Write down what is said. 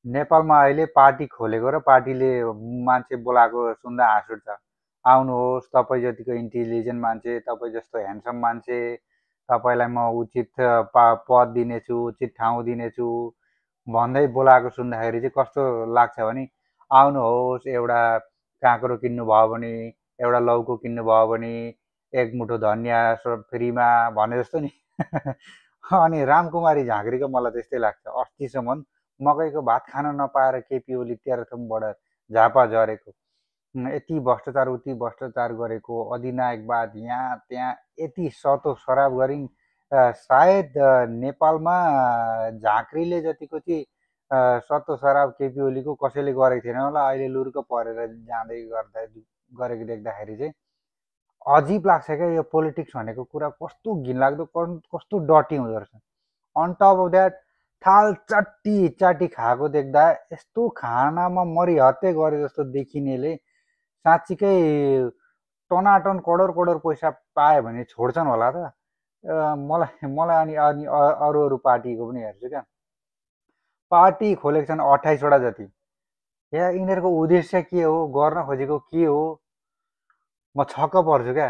नेपालमा अहिले पार्टी खोलेको र पार्टीले मान्छे बोलाएको सुन्दा हाँस उठ्छ। आउनुहोस्, तपाईँ जतिको इन्टेलिजेन्ट मान्छे, तपाईँ जस्तो ह्यान्डसम मान्छे, तपाईँलाई म उचित पद दिनेछु, उचित ठाउँ दिनेछु भन्दै बोलाएको सुन्दाखेरि चाहिँ कस्तो लाग्छ भने आउनुहोस्, एउटा काँक्रो किन्नुभयो भने, एउटा लौको किन्नुभयो भने एक मुठो धनियाँ फ्रीमा भने जस्तो नि। अनि रामकुमारी झाँक्रीको मलाई त्यस्तै लाग्छ। अस्तिसम्म मकैको भात खान नपाएर केपी ओली तेह्रथुमबाट झापा झरेको, यति भ्रष्टाचार उति भ्रष्टाचार गरेको, अधिनायकवाद यहाँ त्यहाँ यति सतो सराब गरिन्। सायद नेपालमा झाँक्रीले जतिको चाहिँ सतो सराब केपी ओलीको कसैले गरेको थिएन होला। अहिले लुर्क परेर जाँदै गर्दा गरेको देख्दाखेरि चाहिँ अजिब लाग्छ क्या। यो पोलिटिक्स भनेको कुरा कस्तो घिनलाग्दो, कस्तो डटी हुँदो रहेछ। अन टप अफ द्याट थाल चाटी चाटी खाएको देख्दा यस्तो खानामा मरिहत्ते गरे जस्तो देखिनेले साँच्चीकै टनाटन करोड करोड पैसा पायो भने छोड्छन् होला त। मलाई मलाई अनि अनि अरू अरू पार्टीको पनि हेर्छु क्या। पार्टी खोलेको छन् 28वटा जति। या यिनीहरूको उद्देश्य के हो, गर्न खोजेको के हो, म छक्क पर्छु क्या।